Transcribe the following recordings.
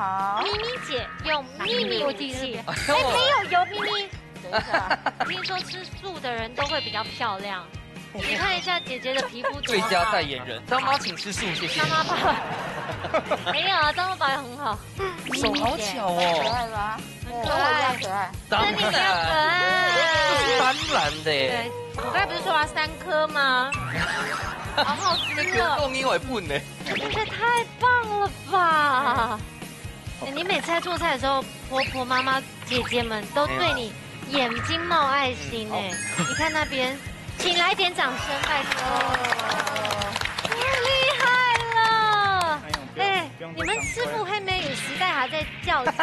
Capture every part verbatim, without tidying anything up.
好。咪咪姐用秘密武器，哎，没有，有秘密。等一下，听说吃素的人都会比较漂亮。你看一下姐姐的皮肤多好。最佳代言人，张妈请吃素，谢谢。张妈爸爸没有啊，张妈爸爸很好。手好巧哦。可爱吧？很可爱。可爱。真的比较可爱。当然的。对，我刚才不是说要三颗吗？好好吃哦。这个给我弄一碗不呢？这太棒了吧！哎，你每次在做菜的时候，婆婆、妈妈、姐姐们都对你眼睛冒爱心哎。你看那边，请来点掌声，拜托。太厉害了！哎，你们师傅还没有时代还在较劲，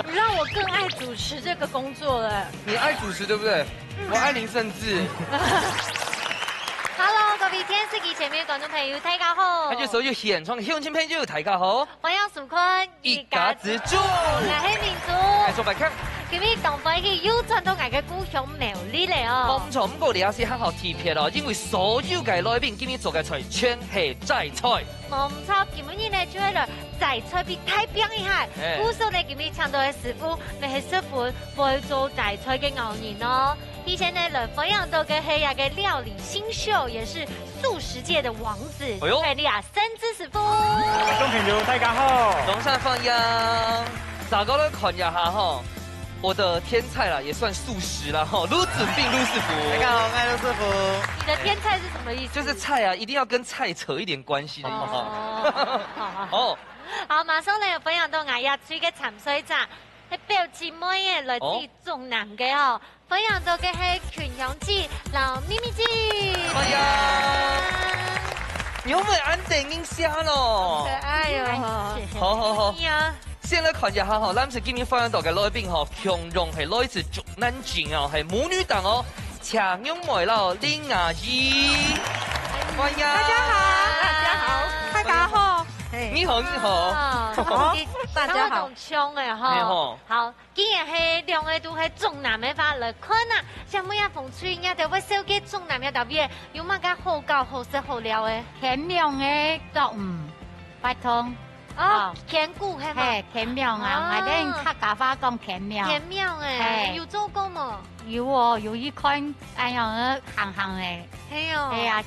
你让我更爱主持这个工作了。你爱主持对不对？我爱您甚至。Hello，各位电视机前面的观众朋友，大家好。还有所有现场的乡亲朋友，大家好。欢迎收看一家之煮。我是明珠。我是白客。今日当欢喜又转到𠊎个故乡苗栗了哦。冇錯，不过这下还好特别哦，因为所有个来宾今日做个菜全系齋菜。冇错，今日呢就系来斋菜比大饼一下。哎。故所呢，今日请到个师傅，乜系日本会做斋菜个高人哦。以前呢，来分享到个系个料理新秀，也是素食界的王子，哎呦。蔡丽亚森之师傅。观众朋友，大家好。掌声欢迎。大家来看一下哈，我的天菜啦，也算素食啦哈，卢子斌卢师傅。大家好，我是卢师傅。你的天菜是什么意思？就是菜啊，一定要跟菜扯一点关系的意思。哦，好好好。哦。好，马上呢有分享到俺家最个参赛者，系表姊妹耶，来自于中南个哦。 分享到个系群雄姐，老咪咪姐。哎呀，你有没有安等一下咯？可爱哟。好好好。呀。先来看一下哈，咱是今日分享到个来宾哈，共样系来自竹南镇哦，系母女档哦，蔡玉妹咯，林阿姨。欢迎。大家好，大家好，大家好。你好，你好。哦，好，大家好。当中枪哎哈。你好。好。 既然系两个都系中南个话，来看啊，像每一风吹，人家都会紹介中南个特别，有么个好搞、好食、好料个？甜面个作物，发通。哦，哦。甜粿系嘛？嘿，甜面啊，哦。我等客家话讲甜面。甜面哎，嘿。有做过无？有哦，有一款，哎呀，行行个。系哦。系啊，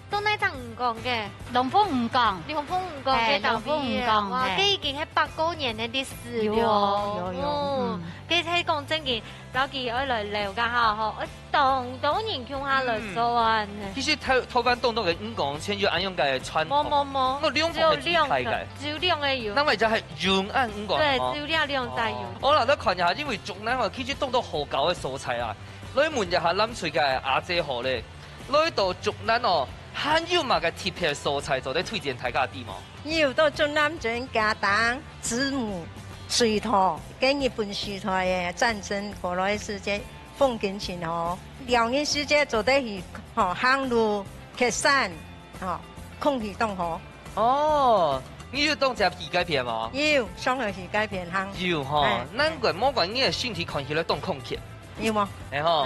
到哪只五港个？龍鳳五港。龍鳳五港个，嘿，龍鳳五港，哇，嘿。該已經係百過年个歷史了。有哦，有，有，哦，嗯。該係講正經，老弟愛來了解下吼，愛當多人共下來做啊。嗯。其實頭，頭擺當多个五港，全有恁樣个傳統。無，無，無，該兩个係分開个。只有兩个，只有兩个有。該麼个係永安五港哦。對，只有這兩隻有。哦，好啦，來看一下，因為中南哦，其實當多好搞个所在啊。來問一下南水个阿姐好咧。 來到竹南哦，還有麼个特別所在做得推薦大家知無？有，到竹南真加當，子母水土，跟日本時代个戰爭過來个時節，風景真好。兩日時節做得去，吼，行路、蹶山，吼，空氣當好。哦，你有當接去該片無？有，上回去該片行。有吼，哎。難怪，莫怪你个身體看起來當康健。 有無？哎吼，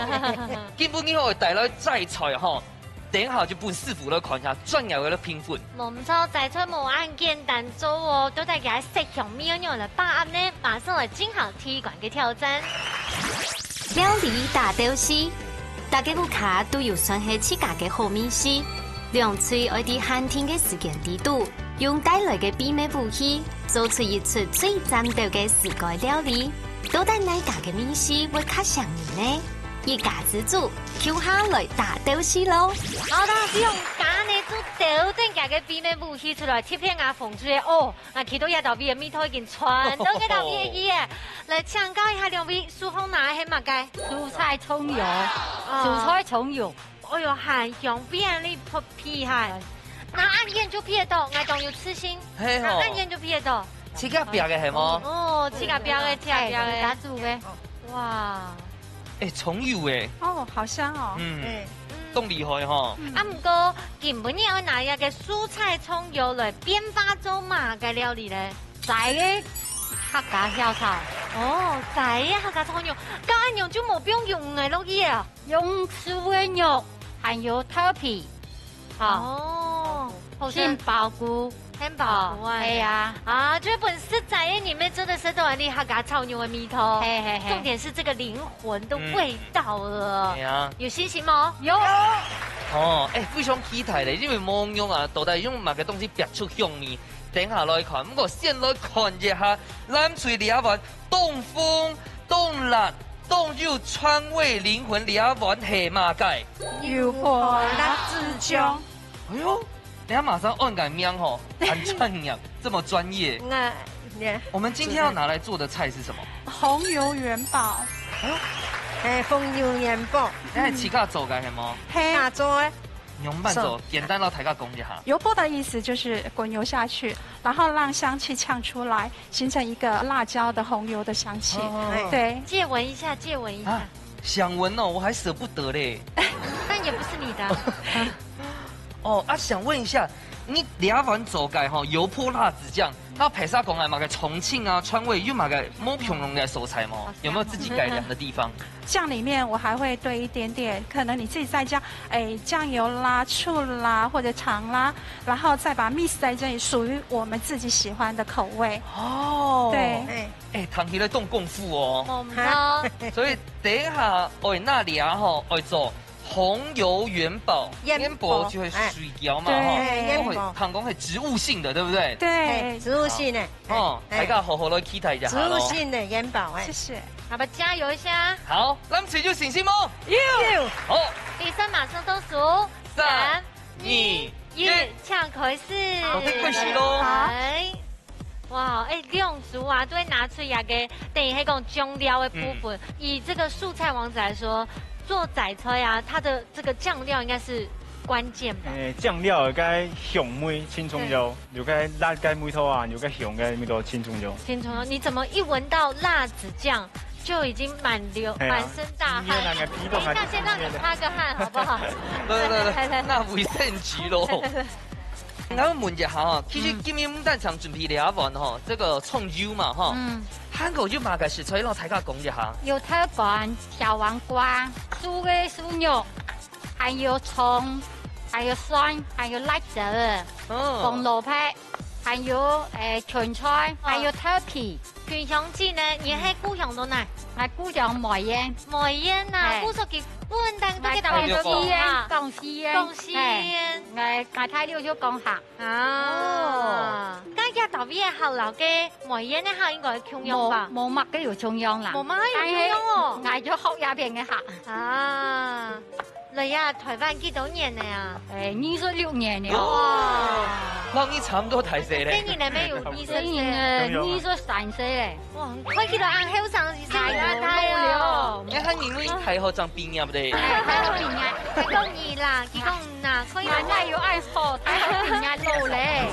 今晡日𠊎帶來齋菜吼，等下就分師傅來看一下專業个來評分。無錯，齋菜無恁簡單做哦，到底佢个色香味愛仰般來把握呢？馬上來進行第一關个挑戰。料理大鬥西，大家屋下都有算係自家个好味緒，兩隊愛在限定个時間裡肚，用帶來个秘密武器，做出一出最讚鬥个自家料理。 到底哪家个味緒會較餳人呢？一家之煮，共下來大鬥西囉！好的，用家呢，就鬥等家个秘密武器出來，特別𠊎紅隊个哦，𠊎企到這頭位个味道已經傳到該頭位去耶。來請教一下兩位，手項拿个係麼个？蔬菜蔥油，哦。蔬菜蔥油。 哎喲，還香，變你破皮嗨。拿恁遠就鼻得到，𠊎當有自信。係吼。拿恁遠就鼻得到。自家煏个係無？哦，自家煏个，自家煏个。哎，自家煮个。哇。哎，蔥油哎。哦，好香哦。嗯。哎。當厲害吼。嗯。啊，毋過今晡日愛拿這个蔬菜蔥油來變化做麼个料理咧？ 齋个客家小炒。哦，齋个客家炒肉，該恁樣就無必要用魚仔落去啊？用素个肉，還有豆皮，吼。哦，好食。杏鮑菇，漢堡，漢堡，哎呀。啊，這本食材个裡面真的食到恁樣客家炒肉个味道。嘿，嘿，嘿。重點是這個靈魂的味道了。嗯。哎呀。有信心嗎？有。哦，哎，非常期待咧，因為無肉啊，到底用麼个東西煏出香味？等下來看。不過先來看一下，藍隊這碗當紅、當辣、當有川味靈魂這碗係麼个？油潑辣子醬。哎喲， 人家馬上按改名吼，很專業，這麼專業。那，那，我們今天要拿來做的菜是什麼？紅油元寶。哎，紅油元寶。那自家做个係無？嘿。自家做个。仰般做？簡單摎大家講一下。油潑的意思就是滾油下去，然後讓香氣嗆出來，形成一個辣椒的紅油的香氣。哦。對。借聞一下，借聞一下。啊，想聞哦，我還捨不得嘞。但也不是你的啊。哦，啊，想問一下，你這碗做个吼，油潑辣子醬，那煏出講个麼个重慶啊、川味，有麼个無共樣个所在無？有沒有自己改良的地方？醬裡面我還會堆一點點，可能你自己再加，哎，醬油啦、醋啦或者糖啦，然後再把 mix 在這裡，屬於我們自己喜歡的口味。哦。對。哎。哎，聽起來當功夫哦。無毋著。所以等一下，愛拿這吼，愛做 紅油元寶，元寶。元寶就係水餃嘛，哎。吼。哎，元寶。會，通講係植物性的，對不對？對。哎，植物性的。哦，哎。大家好好來期待一下咯。植物性的元寶，哎。謝謝。好吧，加油一下。好，藍隊有信心無？有。有。好。比賽馬上倒數，三、三、二、二、一，一。請開始。好，開始咯。來。 哇，哎，兩組啊，都會拿出這個，等於係講醬料的部分。嗯。以這個素菜王子來說，做齋菜啊，它的這個醬料應該是關鍵吧？誒，醬料个香味盡重要，對。有个辣个味道啊，有个香个味道盡重要。盡重要，你怎麼一聞到辣子醬就已經滿流，哎呀，滿身大汗？今天那個皮凍啊，等一下，先讓你擦個汗，好不好？來，來，來，來，來。拿衛生紙咯。來，來，來。 𠊎問一下哈，其實今日毋單淨準備這一碗哈，這個蔥油嘛哈，嗯。還過有麼个食材摎大家講一下？有豆乾、小黃瓜、素个素肉，還有蔥，還有蒜，還有辣椒，哦。紅蘿蔔，還有，誒，芹菜，哦。還有豆皮。 芹香姐呢，你係故鄉到哪？𠊎故鄉梅縣。梅縣啊，嘿。故所佢本當都在廣西縣，廣西縣。廣西縣。嘿，𠊎，𠊎大陸就講客。啊。哦。該這搭位个客摎該梅縣个客應該共樣吧？無，無麼个有共樣啦。無麼个有共樣哦。但係𠊎就學這片个客。啊。 來呀，臺灣幾多年了呀？誒，二十六年了。哇，摎你差毋多大細咧。今年呢，乜有二十歲。今年，誒，二十三歲咧。哇，看起來恁後生，係啊，哎呀，太好了。哎，還以為大學正畢業咧。哎，大學畢業。佢講你啦，佢講你啦，看起來。哪有恁好，大學畢業老咧。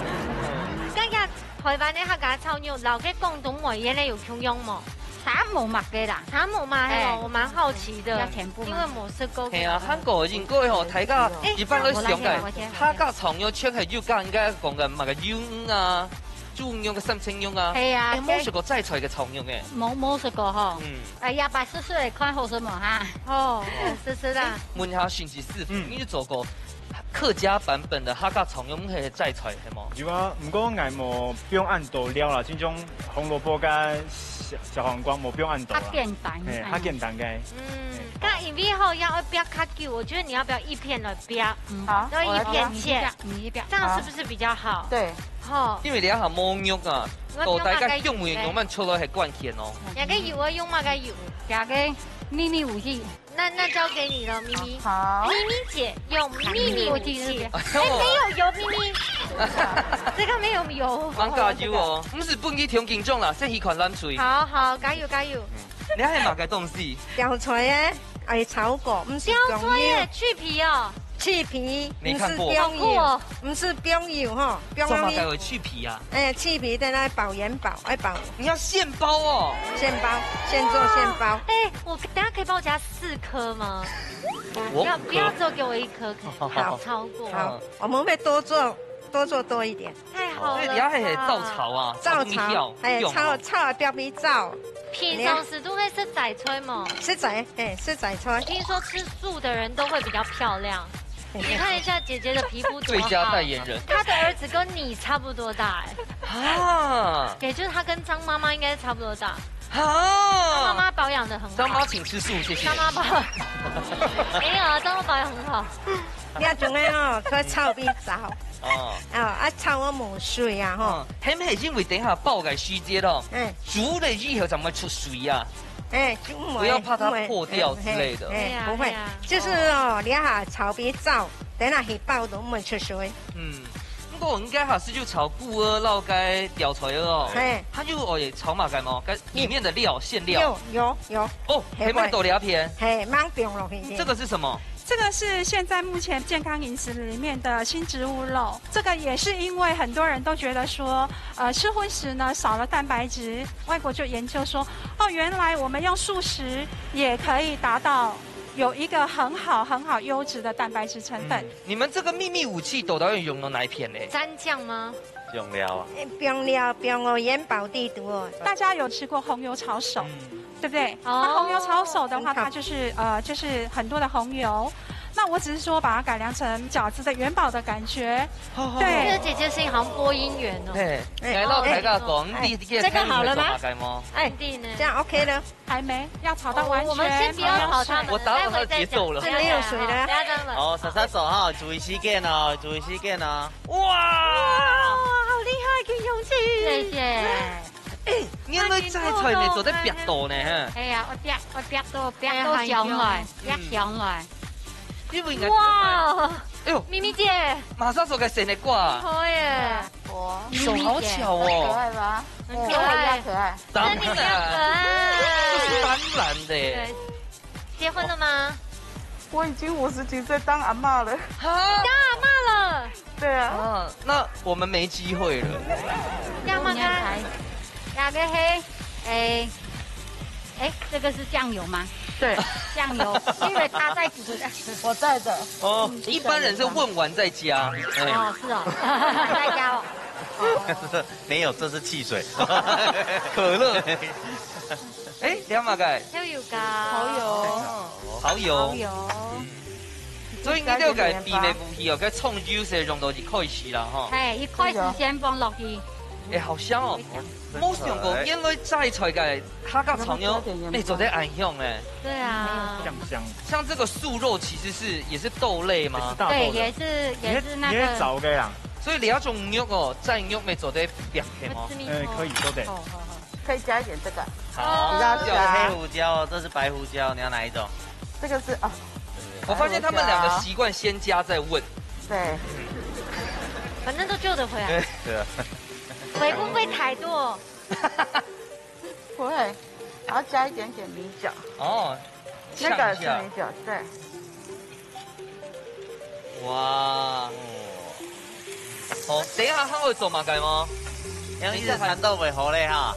該个臺灣个客家炒肉，摎該廣東梅縣个有共樣無？ 差無麼个啦。差無麼个哦，哎。我蠻好奇的，要全部嗎？因為無食過。係啊，還過應該吼，大家一般來想个，哎，我先，我先。客家炒肉全係有加，應該講个麼个魷魚啊、豬肉个三層肉啊。係啊，哎，無食過齋菜个炒肉誒。無，無食過吼。嗯。哎呀，白食食看好食無哈？哦，食食啦。哎，問下順吉師傅，嗯。你做過 客家版本个客家炒肉毋係齋菜，係無？有啊，毋過𠊎無放恁多料啦，親像紅蘿蔔佮小，小黃瓜無放恁多啦。較簡單，嘿，哎。較簡單个。嗯，嘿。該因為吼，愛煏較久，我覺得你要不要一片來煏？嗯，好，要一片切，我來煏。你一片，你一片。這樣是不是比較好？好。對。吼。因為你還無肉啊，我用到底个香味慢慢出來係關鍵哦。該个油愛用麼个油？這个秘密武器。 那，那交給你了，咪咪。好。咪咪姐用秘密武器。哎，沒有油，咪咪。這個沒有油。蠻加油哦，毋使分佢忒緊張啦，先去看藍隊。好，好，加油，加油。你還有麼个東西？吊菜耶，哎，炒過，毋使吊菜耶，去皮哦。去皮，沒看過。毋使放油，好酷哦。毋使放油吼，放上去。麼个會去皮啊？哎，去皮，等下包元寶，愛包。你要現包哦。現包，現做現包。哎， 我等下可以幫我加四顆嗎？我，不要，不要只有給我一顆，可以，好，超過。好，我們會多做，多做多一點。太好了吧。所以你要係照炒啊，照炒，炒東西哦，哎，用哦。炒，炒啊，表皮照。平常時都會食齋菜嗎？食齋，哎，食齋菜。聽說吃素的人都會比較漂亮。你看一下姐姐的皮肤多好。最佳代言人。她的儿子跟你差不多大哎。啊。也就是她跟张妈妈应该差不多大。啊。张妈妈保养得很好。张妈请吃素，谢谢。张妈保-，没有啊，张妈保养很好。你看，从来哦，出来炒比较。哦。啊，啊，炒我没水啊，吼。嗯，係毋係因為等一下爆个時節咯，嗯。煮了以後才會出水啊？哎，就毋會，不要怕它破掉之類的。毋會，哎，哎，哎，不會，哎呀。就是哦，你看炒比較，等下去爆都毋會出水。嗯，不過應該還係就炒菇啊，摎該條菜哦。嘿。它就哦也炒嘛，該嘛，該裡面的料，餡料。有，有，有。哦，嘿，還蠻多料片。嘿，吂放落去。這個是什麼？ 這個是現在目前健康飲食裡面的新植物肉，這個也是因為很多人都覺得說，呃，吃葷食呢少了蛋白質，外國就研究說，哦，原來我們用素食也可以達到有一個很好很好優質的蛋白質成分。嗯，你們這個祕密武器到底用到哪一片呢？蘸醬嗎？用料啊。哎，放料，放哦，元寶地圖哦。大家有吃過紅油抄手？嗯。 對不對？哦。那紅油抄手的話，很好。它就是，呃，就是很多的紅油。那我只是說把它改良成餃子的元寶的感覺。好，好，對。好。這個姐姐聲音好像播音員哦。嘿，嘿，來，摎大家講，哦，你，你，哎，這個好了嗎？你，你，你，你，哎，你呢？這樣OK了。還沒，要炒到完全。哦，我們先不要炒它們，我打擾她的節奏了。待會再講。這沒有水的。不要這樣了。哦，莎莎手哈，注意時間哦，注意時間哦。哇！哇，好厲害，金雄姐。謝謝。 哎，你愛摘菜呢，做得煏到呢，哈。哎呀，𠊎煏，𠊎煏到，煏到香來，哎，煏香來。嗯。因為應該，哇！哎喲，咪咪姐，馬上手該生个瓜。好耶。哇。手好巧哦。很可愛吧？很可愛。我也要可愛。當然，真的比較可愛。這是當然的。對。結婚了嗎？我已經五十幾歲當阿嬤了。哈？當阿嬤了？ 對啊。啊，那我們沒機會了。這樣嗎？該，該个係，哎，哎，這個是醬油嗎？對。醬油，因為他在煮。我在的。哦，嗯，一般人是問完再加。哎。哦，是哦，再加哦。沒有，這是汽水。可樂。 哎，這麼个？豆油膏。蠔油。哦，蠔油。蠔油。所以你這個祕密武器哦，該蔥油係用到一開始啦，吼。嘿，一開始先放落去。哎，好香哦！非常。無想過，原來摘菜个客家炒肉，乜做得恁香哎。對啊。香香。像這個素肉其實是，也是豆類嗎？也是大豆的。對，也是，也是那個。你會，你會找个啦。所以你這種肉哦，摘肉乜做得煏个嗎？我吃麵包。哎，可以，都得。好，好，好。 可以加一點這個。好，比較香。這個是黑胡椒哦，這是白胡椒，你要哪一種？這個是，哦。我發現他們兩個習慣先加再問。對。反正都救得回來。對啊。會不會太多？不會，然後加一點點米酒。哦，那個是米酒，嗆一下。對。 哇。哦，等一下，還會做麼个嗎？這樣一直纏到尾喉嘞哈。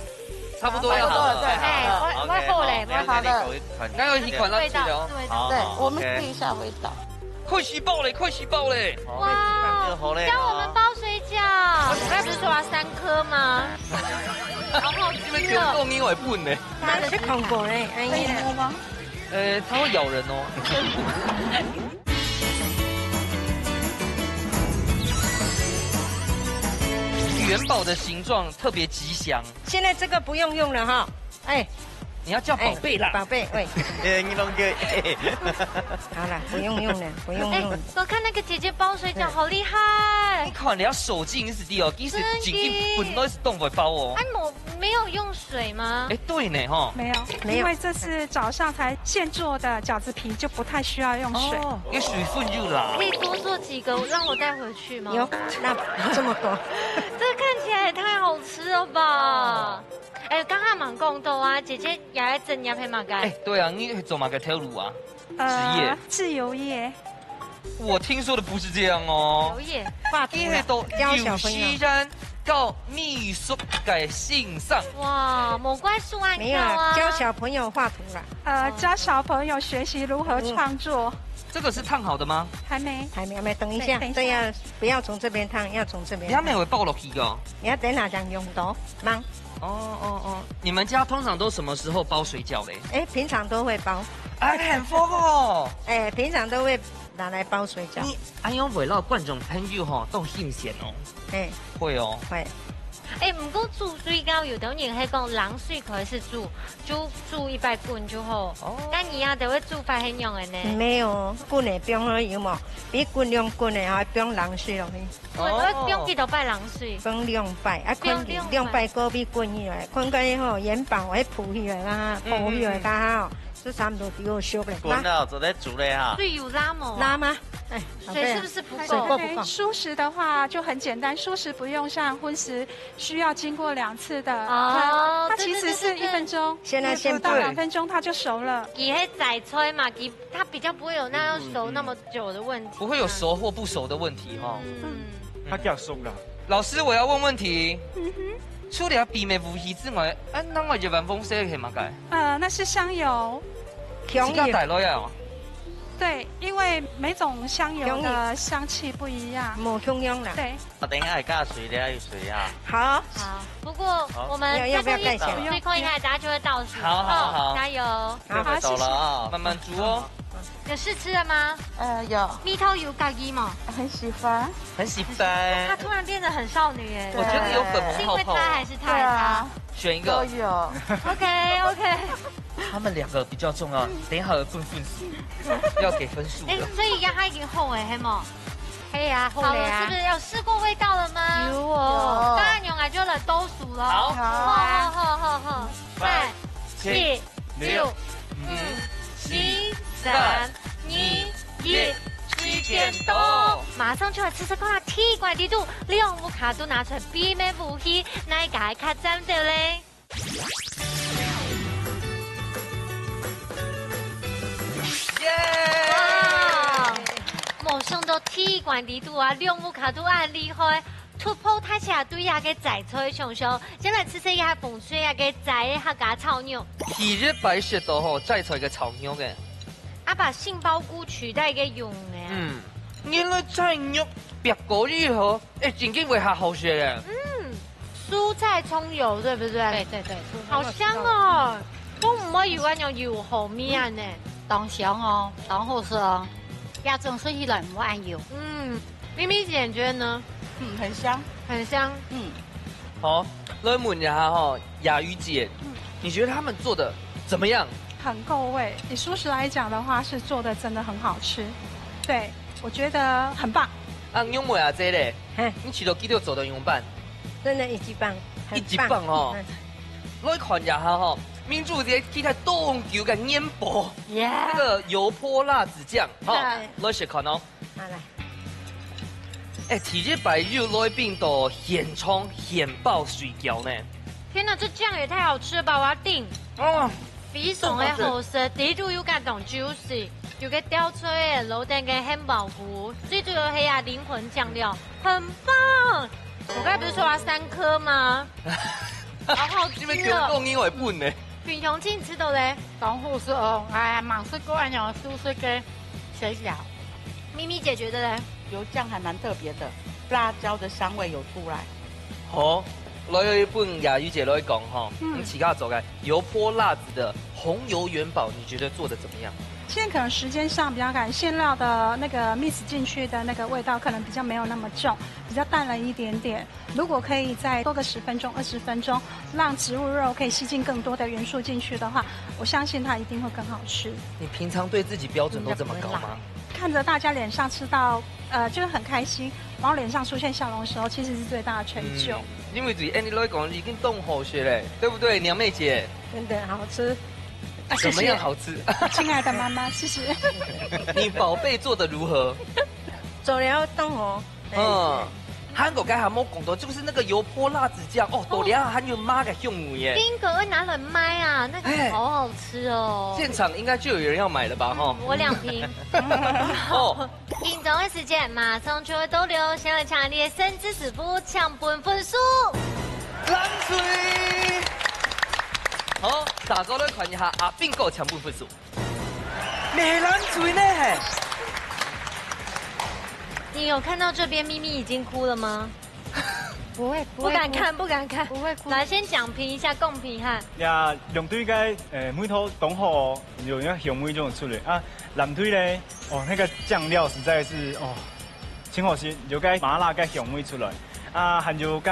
差不多要好了。差不多了，對。哎，好，我，OK，我好了，好，不要緊，我好了。你可以看。該有一款蠟燭哦。味道，是味道。好，對，好，我們試一下味道。OK。開始爆嘞，開始爆嘞。哇，這個好嘞，教我們包水餃。哦。他不是說要三顆嗎？好好吃哦。你們有夠你會笨呢。那是看過嘞，哎呀。可以摸嗎？ 呃，它會咬人哦。元寶的形狀特別吉祥。現在這個不用用了哈，哎。你要叫寶貝啦。哎，寶貝，喂。哎，你弄個，哎。好了，不用用了，不用用了。哎，我看那個姐姐包水餃，哎。好厲害。你看你要手勁是的哦，其實真的。緊緊本來是動不包哦。哎，我沒有用水嗎？哎，對呢，吼。沒有，沒有。因為這是早上才現做的餃子皮，就不太需要用水。哦，有水分就啦。可以多做幾個，讓我帶回去嗎？有，那這麼多。這看起來也太好吃了吧！哎，剛剛吂講到啊，姐姐也愛整業係麼个？哎，對啊，你做麼个頭路啊？呃，職業。製油業。 我聽說的不是這樣哦。油業。畫圖啦，你係到幼稚園教小朋友。教美術个先生。哇，無怪手恁巧啊。沒有啦，教小朋友畫圖啦。呃，教小朋友學習如何創作。嗯。這個是燙好的嗎？還沒。還沒，還沒，等一下，對，等一下。這要，不要從這邊燙，要從這邊燙。你還沒有爆落去哦。你要等哪想用到，忙。哦，哦，哦，你們家通常都什麼時候包水餃嘞？哎，平常都會包。哎，很豐富哦。哎，平常都會拿來包水餃。你恁樣會摎觀眾朋友吼當新鮮哦。嘿，會哦。會。欸，毋過煮水餃有兜人係講冷水開始煮，就煮一擺滾就好。哦。該你啊，就會煮法係仰个呢？沒有，滾个放落去有無？比滾量滾个吼，放冷水落去。哦，愛放幾多擺冷水？放兩擺，啊，放兩擺。滾兩擺過去滾起來，滾過去吼，元寶會浮起來啦，嗯，浮起來，嗯，嗯。剛好，就差不多比較熟了。滾了，做得煮了哈。水有辣無？辣嗎？哎，水是不是不夠？水不夠。OK，蔬食的話就很簡單，蔬食不用像荤食需要经过两次的哦，它，它其实是一分钟，对，对，对，对，对。现在先不到两分钟它就熟了。佢係齋菜嘛，佢，它比較不會有那樣熟那麼久的問題。不會有熟或不熟的問題哈。嗯。嗯。它比較熟啦。老师，我要问问题。嗯哼。除了秘密武器之外，啊，另外一款方式係麼个？呃，那是香油。香油。自家帶來啊？对，因为每种香油的香气不一样。香油。無共樣啦。对。 我等一下加水，等一下有水啊。好。好，不過我們再放一點水，要，要不要蓋起來？不用，不用。看一下，等下就會倒數。好，好，好。哦，加油。好，準備走了啊。謝謝。慢慢煮哦。有試吃了嗎？呃，有。蜜桃有介意嗎？很喜歡。很喜歡。她突然變得很少女耶。我觉得有粉红泡泡。是因為她還是她還是她？对啊。選一個。都有。OK，OK。他們兩個比較重要，等一下有分分數，要給分數的。欸，所以佢已經好了，係無？ 係啊，好了啊。好了，是不是有試過味道了嗎？有哦。有。該恁樣啊，就來倒數囉。好。好啊。好，好，好，好，好。八、七、六、五、四、三、二、一，時間到。馬上就來試試看，鐵罐裡肚，兩屋下都拿出來秘密武器，哪一個較讚著咧？ 耶！哇！無想到鐵罐裡肚啊，兩屋下都恁厲害，突破大家對這个齋菜个想像。先來試試一下紅隊這个齋个客家炒肉。第一擺食到吼，齋菜个炒肉个。啊，把杏鮑菇取代个用个啊。嗯，原來齋肉煏過以後， 欸，真經會較好食耶。嗯，蔬菜蔥油，對不對？對，對，對，蔬菜。好香哦！都毋會有那種油好味啊呢。當香哦，當好食哦。這種食起來毋會恁油。嗯，咪咪姐，你覺得呢？嗯，很香。很香。嗯。好，來問一下吼，雅瑜姐，嗯。你覺得他們做得怎麼樣？很夠味。以蔬食來講的話，是做得真的很好吃。對，我覺得很棒。啊，仰妹啊，這咧？ 嘿。你試著佢兜做到仰般？真的一級棒，很棒。一級棒哦。嗯。來看一下吼，明珠姐期待當久个元寶，耶。那個油潑辣子醬，吼，耶。來試看哦。好，來。欸，第一擺有來賓到現場現包水餃呢。天哪，這醬也太好吃了吧！我要訂。哦。 非常个好食，底肚有該種juicy，有个吊脆个，落等个杏鮑菇，最主要係啊靈魂醬料，很棒！我剛才不是說要三顆嗎？好好吃哦！你們給我弄英文本呢？品雄，請你吃到咧？當好食哦！哎呀，吂食過恁樣素食个水餃。咪咪姐覺得咧？油醬還蠻特別的，辣椒的香味有出來。好，來，有一本雅瑜姐來講吼，嗯。你自家做个 油潑辣子的紅油元寶，你覺得做得怎麼樣？現在可能時間上比較趕，餡料的那個mix進去的那個味道可能比較沒有那麼重，比較淡了一點點。如果可以再多個十分鐘、二十分鐘，讓植物肉可以吸進更多的元素進去的話，我相信它一定會更好吃。你平常對自己標準都這麼高嗎？看著大家臉上吃到，呃，就是很開心，然後臉上出現笑容的時候，其實是最大的成就。嗯，因為對Annie來講已經當好食咧，對不對，娘妹姐？ 真的好吃。啊，謝謝。怎麼樣好吃？親愛的媽媽，謝謝。你寶貝做得如何？做了當好。嗯，還有該還無講到，就是那個油潑辣子醬，哦，哦。到底還有媽个香味耶。冰格會拿來賣啊，那個哎。好好吃哦。現場應該就有人要買了吧，吼？嗯，我兩瓶。哦， 緊張个時間馬上就會到了，先來請你个神之師傅搶分分數。冷水。好，大家來看一下阿斌哥搶分分數。無冷水呢，嘿。你有看到這邊咪咪已經哭了嗎？不会，不会，不敢看，不敢看。不会哭。来，先讲评一下，公平哈。呀，两队个，呃，味道刚好哦，有那个香味就出来啊。蓝队嘞，哦，那个酱料实在是，哦，真好吃，有个麻辣个香味出来啊，还有个，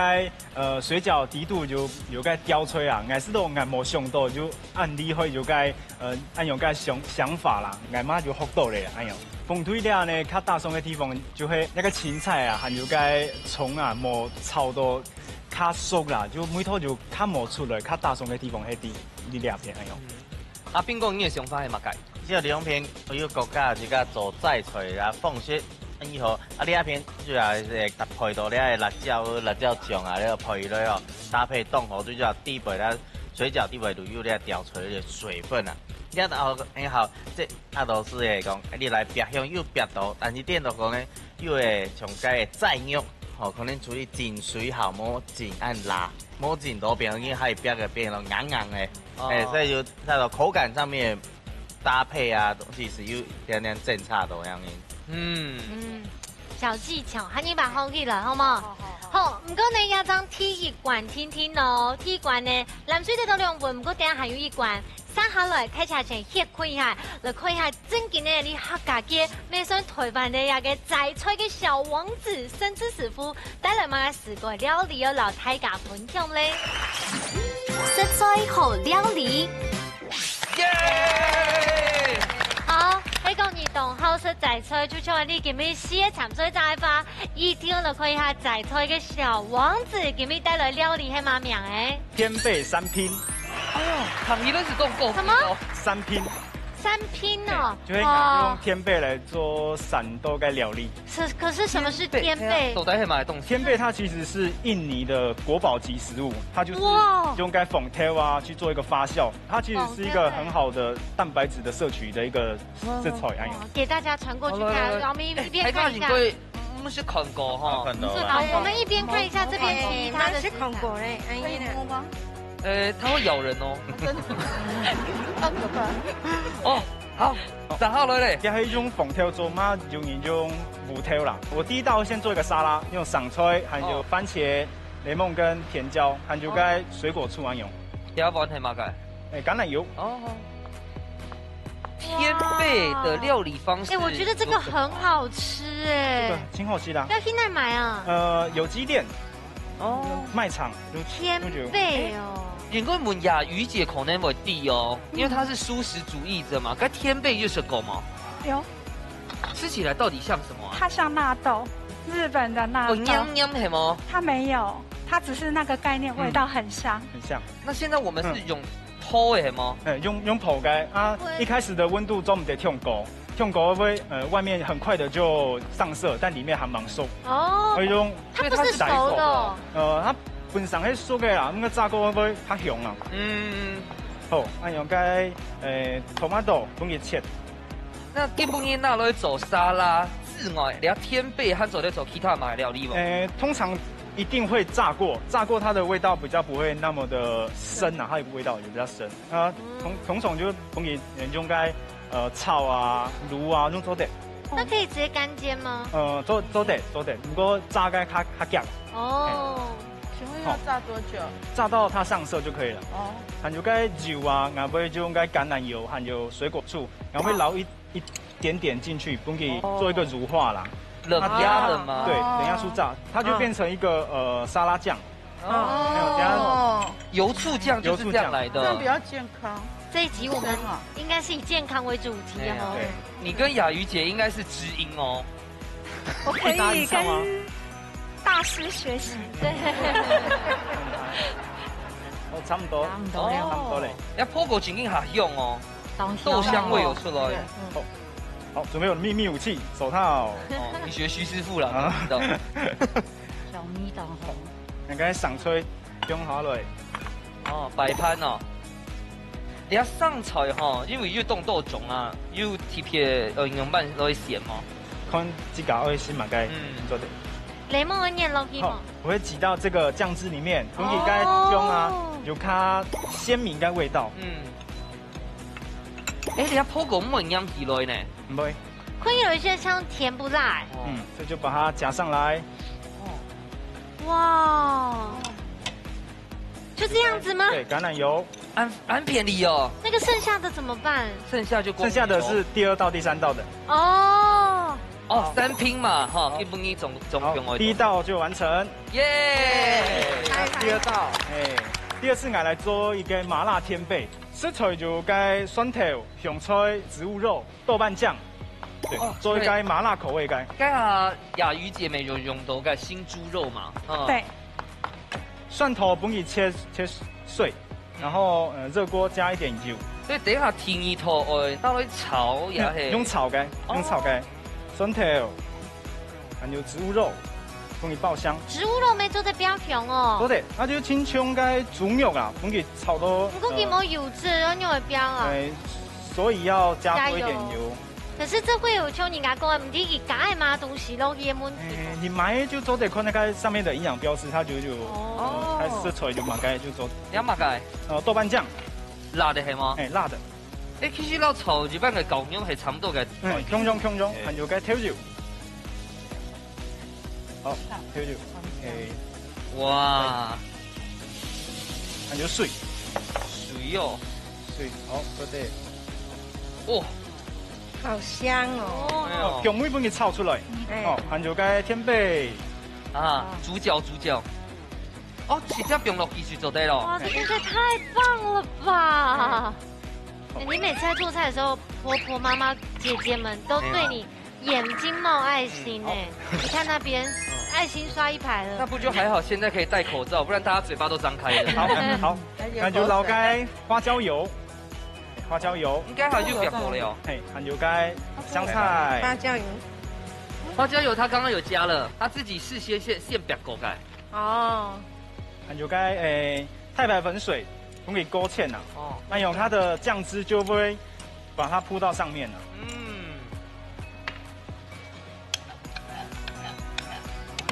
呃，水饺底肚有，有个吊菜啊，俺是都俺没想到，就恁厉害，有个，呃，恁有个想，想法啦，俺妈就学到了，哎呦。红队了呢，较打爽个地方就系那个芹菜啊，还有个葱啊，没炒到 較熟啦，就味道就較無出來，較打爽个地方係在這片，哎喲。啊，斌哥，你个想法係麼个？這兩片有國家自家做齋菜啦，方式恁好。啊，這片主要係搭配到這个辣椒、辣椒醬啊，這个配落哦，搭配當好，最主要底背啦，水餃底背就有這吊菜个水分啊。這然後很好，這啊都係會講，你來煏香又煏到，但是顛倒講呢， 又會像該个齋肉，吼，可能屬於浸水好，無浸恁辣，無浸到變，因為還有別个變到硬硬个，哦。哎，所以就它的口感上面搭配啊，東西是有點點爭差的樣子。嗯。嗯，小技巧，喊你把好去了，好嗎？好，好，好。好，毋過呢，也將第一關聽聽哦。第一關呢，藍隊得到兩分，毋過等下還有一關。 接下來，大家先歇睏一下，來看一下正經个你客家界，乜算台灣个一个齋菜个小王子，盛智師傅帶來麼个師傅料理要摎大家分享咧？食材好料理。耶！好，係講你當好食齋菜，就像你今日四个參賽者个話，一定要來看一下齋菜个小王子今日帶來料理係麼名个？ 天貝三拼。哎喲，唐一顿是动豆腐什么？哦。三拼。三拼哦，对，就会拿用哇。天贝来做三道个料理。是，可是什么是天贝？天贝，到底是什么东西？天贝它其实是印尼的国宝级食物，它就是哇。用该粉条啊去做一个发酵，它其实是一个很好的蛋白质的摄取的一个食材，哎呀。哇，给大家传过去看，好，来，来，来。我们一边看一下。哎，大家请各位 毋識看過吼。看到啦。毋識看過。好，我們一邊看一下這邊其他的食材。哎，毋識看過咧，哎呀。可以摸嗎？呃，它會咬人哦。真的？好可怕。哦，好，打好了嘞。這係用紅豆做嘛，有人用烏豆啦。我第一道先做一個沙拉，用生菜，還有哦。番茄、檸檬跟甜椒，還有該水果醋啊用。哦。這碗係麼个？哎，橄欖油。哦，好。 天貝的料理方式。哇。哎，我覺得這個很好吃哎。這個挺好吃的啊。要去哪買啊？呃，有機店，哦。賣場，有，天貝哦。有。哎，應該問雅瑜姐可能會知哦，因為她是蔬食主義者嘛。該天貝有食過嗎？有。吃起來到底像什麼啊？它像納豆，日本的納豆。哦，黏黏係無？它沒有，它只是那個概念，味道很像。嗯，很像。那現在我們是用 嗯。烰个係無？哎，用，用烰个啊，對。一開始的溫度做毋得忒高，忒高會，呃，外面很快的就上色，但裡面還蠻熟。哦。所以用，它不是熟的哦。因為它是，呃，它本身係熟个啦，那個炸過會不會較香啊？嗯。好，啊，用該，呃，tomato分佢切。那今晡日拿來做沙拉之外，你看天貝還做得做其他麼个料理無？呃，通常一定會炸過，炸過它的味道比較不會那麼的深啊，它有味道也比較深。 啊，通，通常就分佢用該，呃，炒啊、滷啊，攏做得。那可以直接乾煎嗎？呃，做，做得，做得，不過炸該較，較遽。哦。請問要炸多久？好。炸到它上色就可以了。哦。還有該油啊，然後會用該橄欖油，還有水果醋，然後會撈一，一點點進去，分佢做一個乳化啦。冷壓的嗎？對，等一下出炸，它就變成一個，呃，沙拉醬。 哦。沒有，等下。哦。油醋醬就是這樣來的。油醋醬。這樣比較健康。這一集我們應該是以健康為主題哦。哎呀，對。你跟雅瑜姐應該是知音哦。我可以跟大師學習。對。哦，差不多。差不多了。差不多嘞。哦。該烰過正經較香哦。當香哦。豆香味有出來。對。嗯。好，好，準備我的秘密武器，手套。哦，你學徐師傅了，啊。知道。小米當紅。 那個生菜放下來。哦，擺盤哦。你看生菜吼，因為有當多種啊，有特別，呃，用粄來選嗎？看自家愛食麼个，嗯。做得。檸檬愛捏落去嗎？好，我會擠到這個醬汁裡面，分佢該種啊，哦。有較鮮明的味道。嗯。哎，你看烰過毋會黏起來呢。毋會。看起來有一些像甜不辣欸。哦。嗯，這就把它夾上來。哦。哇，就这样子吗？对，橄榄油。恁，恁便宜哦。那个剩下的怎么办？剩下就光剩下的是第二道、第三道的。哦。哦，三拼嘛，哈，好。一分一总，总好，共有。第一道就完成。耶！来，第二道，哎，第二次拿来做一个麻辣天贝，食材就该蒜头、香菜、植物肉、豆瓣酱，对，哦，做一个麻辣口味个。刚好雅瑜姐妹有用到个新猪肉嘛，嗯。对。蒜头分佢切，切碎，然后，呃，热锅加一点油。所以等一下第二道，呃，拿來炒也係。嗯，用炒个，用炒个。哦。蒜头，还有植物肉，分佢爆香。植物肉乜做得比較香哦。做得，那就親像个豬肉啊，分佢炒到，毋過佢無油脂，然後肉會比較啊。呃，哎，所以要加多一点油。加油。 可是這會有像人家講个，毋知佢加个麼東西落去个問題。哎，你買就做得看那个上面的营养标示，它就有，哦。呃，它色彩就蛮该就做。你要麼个？呃，豆瓣酱。辣个係無？哎，辣个。哎，其實摎炒一般个絞肉係差毋多个。嗯，共樣共樣，哎。還有个豆油。好，豆油。哎。哇。還有水。水哦。水，好，做得。哦。 好香哦。哎喲。哦，香味分佢炒出來。哎。哦，還有个天貝。啊，哦。主角，主角。哦，直接放落去就做得了。哇，這看起來太棒了吧！哎。哎，你每次在做菜的時候，婆婆、媽媽、姐姐們都對你眼睛冒愛心哎。哎呀。嗯，好。你看那邊，嗯。愛心刷一排了。那不就還好，現在可以戴口罩，不然大家嘴巴都張開了。好，好，還有口水。那就撈開花椒油。 花椒油。應該還有煏過了哦。嘿，還有个香菜。花椒油。花椒油他剛剛有加了，他自己事先先，先煏過个。哦。還有个，誒，太白粉水，分佢勾芡啊。哦。那用它的醬汁就會把它鋪到上面了。嗯。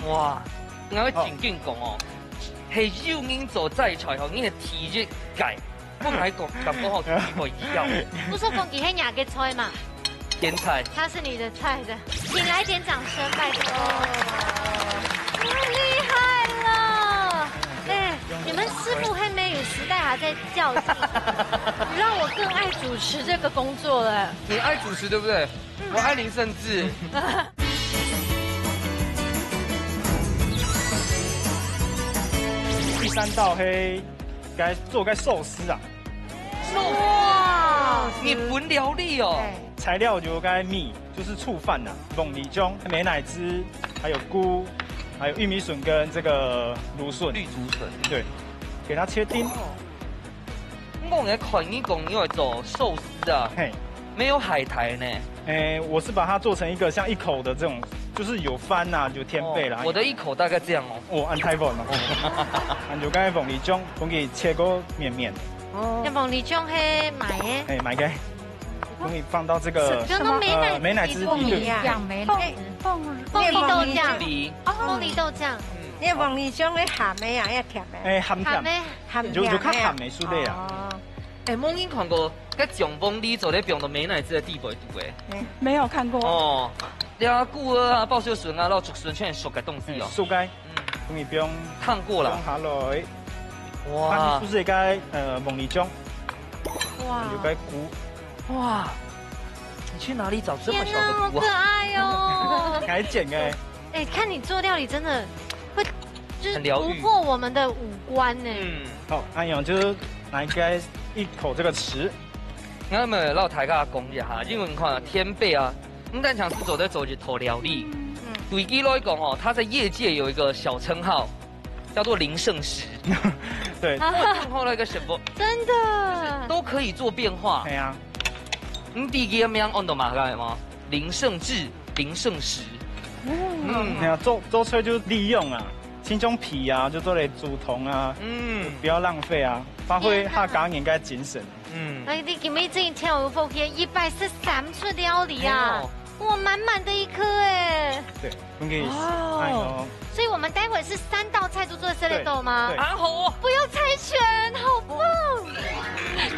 哇，𠊎會正經講哦，哦。係有人做齋菜吼，你係第一个。 本來講，感覺吼，一模一樣。不是講佢係若个菜嘛？天菜。他是你的菜的，請來點掌聲，拜託。太厲害了！哎，你們師傅還沒有時代還在較勁，你讓我更愛主持這個工作了。你愛主持對不對？嗯。我愛林盛志。第三道係該做个壽司啊。 哇！日本料理哦。哎。材料有个米，就是醋飯呐，凤梨醬、美乃滋，還有菇，還有玉米筍跟這個蘆筍。綠竹筍。對，給它切丁。哦。我來看你講你會做壽司啊，嘿。沒有海苔呢。哎，我是把它做成一個像一口的這種，就是有番啊，有天貝啦。哦，我的一口大概這樣哦。 哦，恁大碗哦。還有該鳳梨醬，分佢切个綿綿。哦。該鳳梨醬係買个？哎，買个。分佢放到這個，就那美乃滋，呃，美乃滋裡頭。鳳梨啊。醬，美乃滋。鳳，鳳，鳳梨豆醬。鳳梨。哦。鳳梨豆醬。嗯。你鳳梨醬係鹹个啊，也甜个？哎，鹹甜。鹹个。鹹甜个啊。有，有較鹹个，係个啊。哦。哎，無人看過，該將鳳梨做得放到美乃滋个底背肚个。哎。沒有看過。哦。 這菇啊、爆笑筍啊、老竹筍全係熟个東西哦。嗯，熟个。嗯。分佢放燙過了。放下來。哇。它就是一個，呃，鳳梨醬。哇。有個菇。哇，你去哪裡找這麼小的菇啊？天哪，好可愛哦。還剪个。哎，看你做料理真的會，就是很療癒。突破我們的五官呢。嗯。好，恁樣就拿一個，一口這個匙。 𠊎來摎大家講一下，因為你看啊，天貝啊，毋單淨係做得做一道料理。嗯。對佢來講哦，他在業界有一個小稱號，叫做林盛時。對。我聽過那個什麼，真的。就是都可以做變化。對啊。你知佢个名安到麼个無？林盛志、林盛時。嗯。哎呀，做，做出來就利用啊，像這種皮啊，就做來煮湯啊，嗯。不要浪費啊，發揮客家人个精神。 嗯。哎，你今日真正有福氣，一擺食三出料理啊！哎喲。哇，滿滿的一顆哎！對，分佢，哦。哎喲。所以我們待會是三道菜都做得食得到嗎？對，對。啊，好哦。不要猜拳，好棒！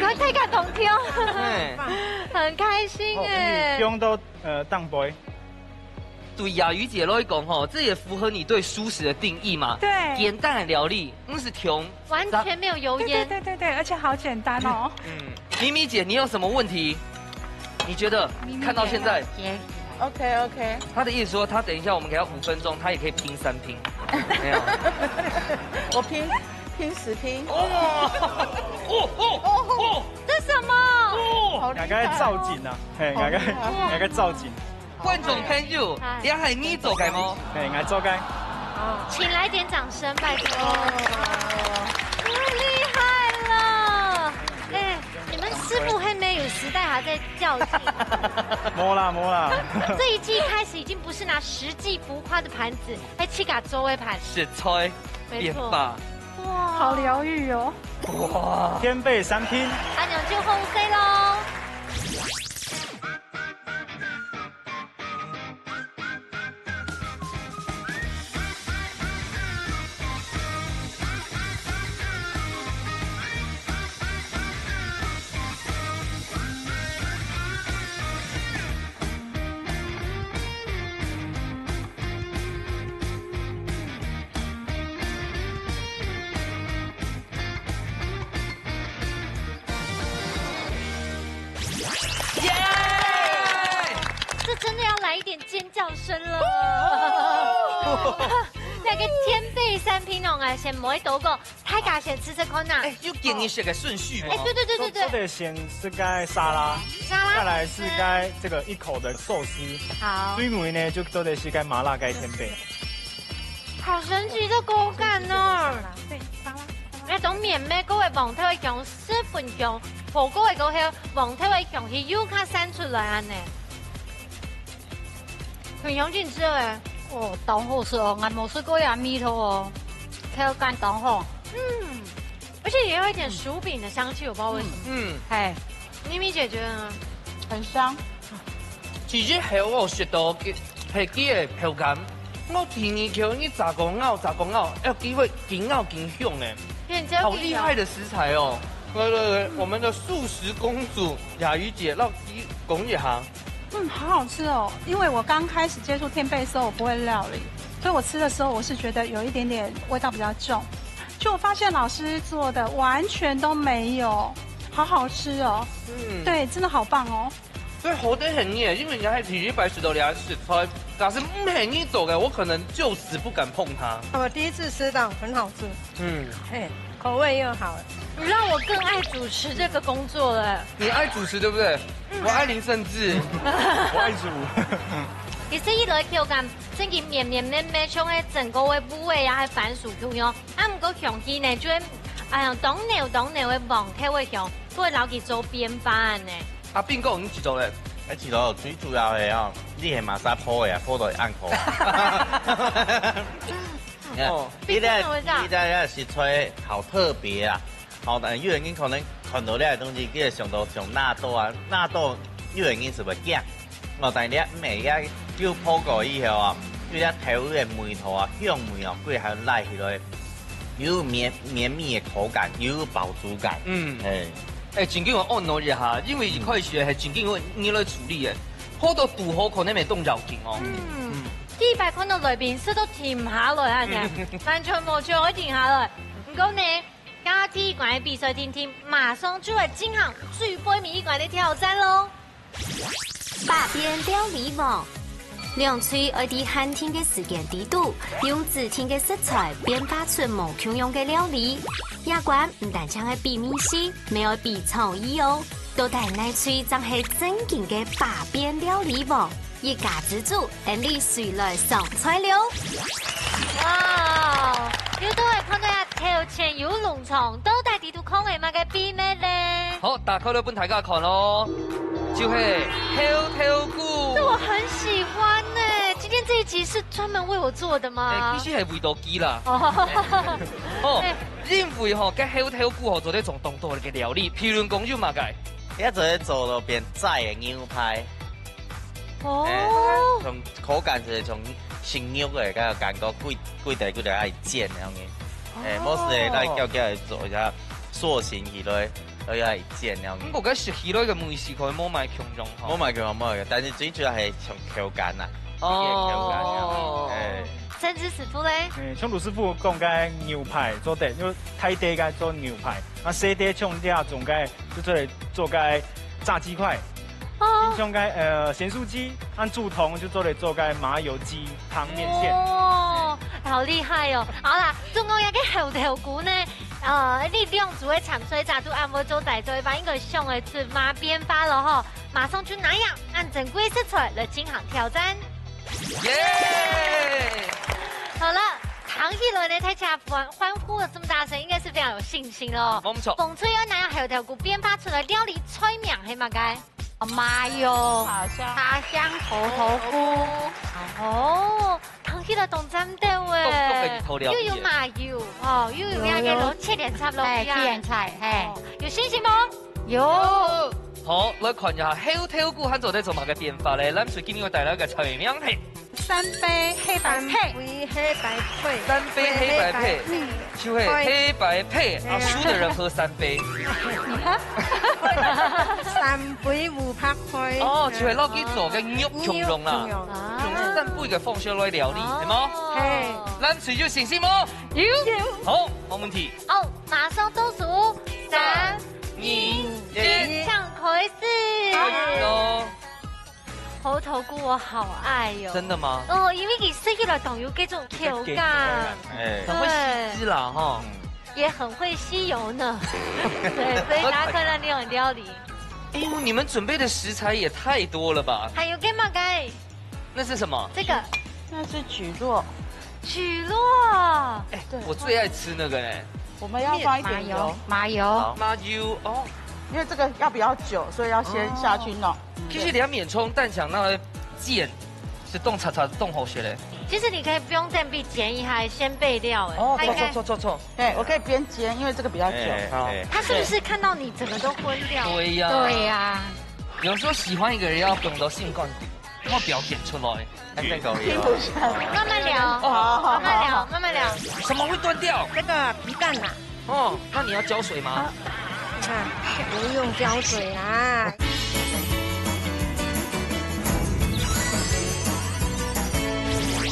趕快太感動聽。哎。很開心哎。哦，分佢放到，呃，當歸。對雅瑜姐來講吼，這也符合你對蔬食的定義嘛。對。簡單的料理，毋使窮。完全沒有油煙。對對對對對，而且好簡單哦。嗯，咪咪姐，你有什麼問題？你覺得看到現在，OK OK。他的意思說，他等一下我們給他五分鐘，他也可以拼三拼。沒有。我拼，拼十拼。哦哦哦哦，這什麼？哦，好厲害哦。大概照緊啊，嘿，大概，好厲害。大概照緊。 觀眾朋友，哎。這係你做个無？嘿，𠊎做个。請來點掌聲，拜託。哦。太厲害了！哎，你們師傅還沒有時代還在較勁。無啦，無啦。這一季開始已經不是拿實際浮誇的盤子，還自家做个盤。食材，沒錯。變化。哇。好療癒哦。哇。天貝三拼。阿娘就後生嘍。 耶！这真的要来一点尖叫声了。那个天贝三拼哦，啊，先摸一口过，大家先吃吃看呐。哎，有建議食个順序無？哎，對對對對對。做，做得先食个沙拉，沙拉。再來食个這个一口的壽司。好。最尾呢，就做得食个麻辣个天貝。好神奇的口感哦。對，沙拉。 該種綿綿个黃豆个香，十分香，火鍋个過後，黃豆个香氣又較散出來恁呢。很香精之味。哦，當好食哦，𠊎無食過這味道哦，口感當好。嗯，而且也有一點薯餅的香氣，我不知道為什麼。嗯。嗯。嘿。咪咪姐覺得呢？很香。 第一口哦，食到个，係佢个口感。𠊎第二口，你炸過咬，炸過咬，要佢會緊咬緊香呢。好厲害的食材哦！來來來，我們的素食公主雅瑜姐，讓佢講一下。嗯，好好吃哦。因為我剛開始接觸天貝的時候，我不會料理，所以我吃的時候，我是覺得有一點點味道比較重。就我發現老師做的完全都沒有，好好吃哦。嗯。對，真的好棒哦。 所以好得很耶，因為人家還第一擺食到這食材，假使毋係你做个，我可能就死不敢碰它。我第一次吃到，很好吃。嗯。嘿，口味又好。你讓我更愛主持這個工作了。你愛主持，對不對？嗯。我愛林盛志。我愛煮。其實一來口感，真个綿綿綿綿，像該整個个布丁啊，還番薯共樣。啊，毋過香氣呢，就會，哎呀，當濃當濃个黃豆个香，就會摎佢做變化呢。 阿斌哥，你試著咧？哎，試著最主要个哦，你係麼儕烰个啊？烰到恁苦啊？哦。你這，你這，這食材好特別啊！好，但有个人可能看到這个東西，佢會想到像納豆啊，納豆有个人係會驚。哦，但你這毋係，這有烰過以後啊，有這豆个味道啊，香味啊，佢還拉起來。 有綿，綿密个口感，又有飽足感。嗯。哎。哎，真緊𠊎按捺一下，因為一開始係真緊𠊎，你來處理个，好多堵好可能會當要緊哦。嗯。嗯。第一擺看到來賓食到停下來恁呢，嗯。完全無想愛停下來。毋過呢，今日第一關个比賽定定，馬上就來進行最尾一關个挑戰囉。 百變料理王。兩隊愛在限定个時間裡肚，用指定个食材變化出無共樣个料理。這關毋單淨係比味緒，乜愛比創意哦。到底哪隊正係正經个百變料理王？一家之煮，𫣆俚隨來上菜了。哇，又到了看到這頭前有籠床，到底 裡肚藏个麼个秘密咧？好，打開來分大家看囉，就係猴頭菇。這我很喜歡呢，今天這一集是專門為我做的嗎？哎，其實係為著佢啦。哦。哦，哎。因為吼，該猴頭菇吼，做得做當多个料理，譬如講有麼个？也做得做到變齋个牛排。 哦。哎，像口感係像生肉个，該个感覺，幾，幾塊幾塊愛煎恁樣个。哎，哦。無係來攪攪做一下塑形起來，愛愛煎恁樣个。毋過該食起來个味緒可能無麼共樣吼。無麼共樣，無麼共樣，但是最主要係像口感啊。哦。哎。甚至師傅咧？哎，像盧師傅講个牛排做得，就大垤个做牛排，啊，細垤像這種个就做得做个炸雞塊。哦。像个，呃，鹹酥雞，和豬頭就做得做个麻油雞湯麵線。哦，好厲害哦！好啦，總共這个猴頭菇呢，呃，你兩組个參賽者都恁會做得做，應該想得出嘛變化了吼。 馬上就拿樣恁珍貴个食材來進行挑戰。耶！好了，聽起來呢，大家歡，歡呼得這麼大聲，應該是非常有信心咯。無錯。紅隊愛拿樣猴頭菇變化出來料理菜名係麼个？麻油，茶香，茶香猴頭菇。哦，聽起來當讚斗欸！又有麻油，哦，又有那個切點菜落去啊。哎，切點菜，嘿。哦，有信心無？ 有。好，來看一下猴頭菇還做得做麼个變化咧？藍隊今日會帶來个菜名係三杯黑白配。三杯黑白配。三杯黑白配，嗯。就係黑白配，啊，輸的人喝三杯。你喝？三杯烏白配。哦，就係落去做个肉共樣啦。肉共樣。啊。用三杯个方式來料理，哦。係無？嘿。藍隊有信心無？有。好，無問題。好，馬上倒數，三、 二、一，請開始。好喲。猴頭菇我好愛喲。真的嗎？哦，因為佢食起來當有這種口感。哎。很會吸汁啦，哈。對。也很會吸油呢。對，所以大家看到你很料理。哎呦，你們準備的食材也太多了吧？還有這麼个？ 那是什麼？這個。那是蒟蒻。蒟蒻。哎，對。我最愛吃那個呢。我們要放一點油。麻油，麻油。好。麻油，哦。因為這個要比較久，所以要先下去弄。哦。嗯，其實你要免沖，但想讓它煎，係凍擦擦，凍好些嘞。其實你可以不用這樣煎一下，先備料，哎，哦，它應該，錯，錯，錯，錯，錯。對，我可以邊煎，因為這個比較久。哎，好。哎。它是不是看到你整個都昏掉？對呀。對呀。有時候喜歡一個人要懂得心肝底。 我表現出來。哎，這個可以哦。聽不下。慢慢聊，哦，好，好，慢慢聊，好，好。慢慢聊。什麼會斷掉？這個皮蛋啊。哦，那你要澆水嗎？啊，你看，不用澆水啦。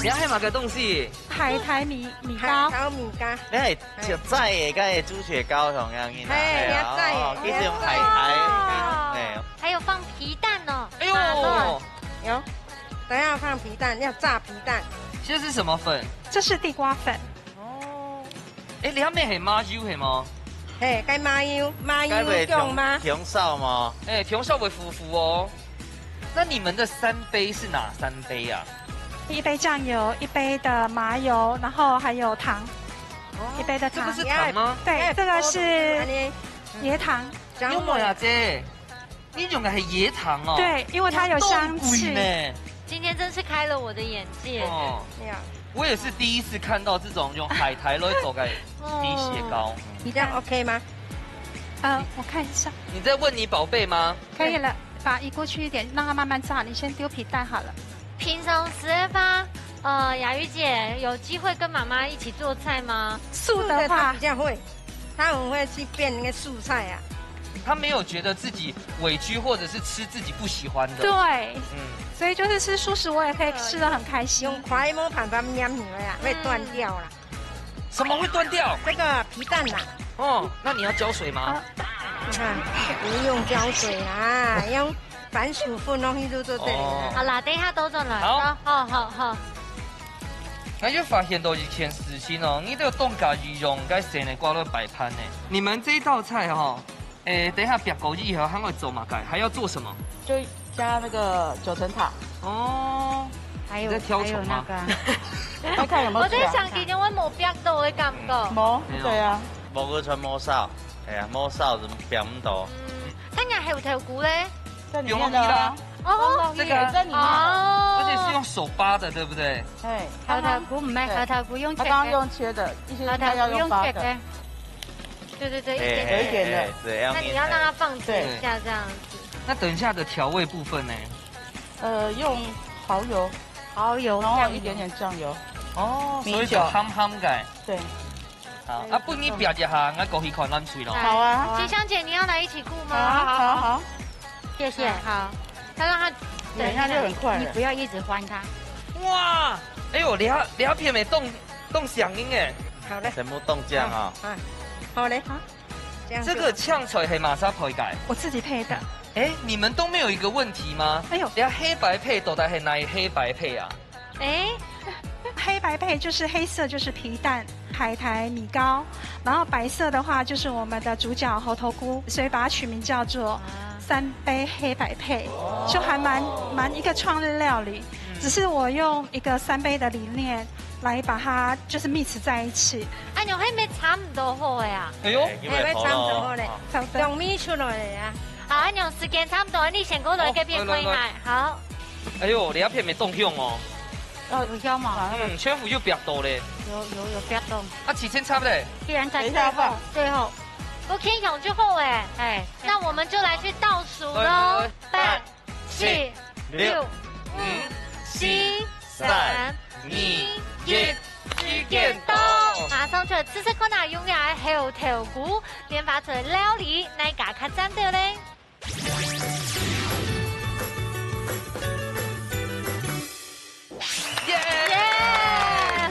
你還買個東西？海苔米，米糕。海苔米糕。你係食齋个，該个豬血糕同樣个啦。嘿，係啊，你愛齋个。哦，其實用海苔。哇。哎。還有放皮蛋哦。哎呦。啊，對。 有，等一下放皮蛋，要炸皮蛋。這是什麼粉？這是地瓜粉。哦。哎，你下面係麻油係無？嘿，該麻油，麻油該會用嗎？紅，紅燒嗎？哎，紅燒會苦苦哦。那你們的三杯是哪三杯啊？一杯醬油，一杯的麻油，然後還有糖，哦，一杯的糖。這個是糖嗎？對，哎，這個是哦，椰糖。這樣用麼个啊，姐？ 你用个係椰糖哦。對，因為它有香氣。當貴呢。今天真是開了我的眼界。哦。對啊。我也是第一次看到這種用海苔來做个米血糕。哦。你這樣OK嗎？呃，我看一下。你在問你寶貝嗎？可以了，把移過去一點，讓它慢慢炸。你先丟皮蛋好了。平常時的話，呃，雅玉姐有機會跟媽媽一起做菜嗎？素的話，素的她比較會。 他很會去變那個素菜啊。他沒有覺得自己委屈，或者是吃自己不喜歡的。對。嗯。所以就是吃素食，我也可以吃得很開心。用筷無辦法拈起來啊，會斷掉啦。什麼會斷掉？這個皮蛋啦。哦，那你要澆水嗎？啊。你看，不用澆水啦，用番薯粉弄去就做得了。哦。好啦，等一下倒轉來。好。好，好，好。 𠊎就發現到一件事情哦，你這個當加一樣个生个掛到擺盤呢。你們這一道菜哦，誒，等一下煏過以後，還會做麼个？還要做什麼？就加那個九層塔。哦，還有，你在挑蟲嗎？還有那個，要看有沒有蛀啊。我在想，今天我無煏到的感覺。無，沒有。對啊。無，完全無燒，哎呀，無燒，怎麼煏毋到？嗯，看起來還有豆腐嘞。在裡面的啊。不用忘記啦。哦，這個在裡面的。哦。而且是用手扒的，對不對？ 哎，猴頭菇，毋係，對。猴頭菇用切个。他剛剛用切的，一些應該要用扒的。猴頭菇用切个。對，對，對，一點點。哎，哎，哎，對，要那你要讓它放煮一下，對。這樣子。那等一下的調味部分呢？呃，用蠔油，蠔油，然後一點點醬油。哦，所以就鹹鹹个。米酒。對。 好，啊，分你煏一下，𠊎過去看冷水咯。好啊。好啊。金香姐，你要來一起顧嗎？好啊，好啊，好啊。謝謝。好，她讓她等一下就很快了。你不要一直翻它。哇，哎呦，這，這片个當，當香煙哎。好嘞。全部凍醬啊。啊，好嘞，好。這樣就好。這个醬菜係麼儕配个？我自己配的。哎，你們都沒有一個問題嗎？哎呦。這黑白配到底係哪黑白配啊？哎，黑白配就是黑色就是皮蛋、海苔、米糕，然後白色的話就是我們的主角猴頭菇，所以把它取名叫做三杯黑白配，就還蠻，蠻一個創意料理。只是我用一個三杯的理念來把它就是 mix 在一起。恁樣係毋係差毋多好个啊？哎呦，哎，因為差毋多好咧，差不多。香味出來了啊。好，恁樣時間差毋多，你先過來這片看一下。哦，來，來，來。好。哎呦，這片个當香哦。哦，有香嘛？嗯，全部有煏到咧。有，有，有煏到。啊，幾千差不多。既然在最後，等一下吧。最後。OK，香就好哎，哎，那我們就來去倒數嘍。來，來，來。八、七、六、五、四、三、二、一，時間到。馬上就試試看啊，用這猴頭菇變化出來料理，哪一家較讚兜咧？耶！耶！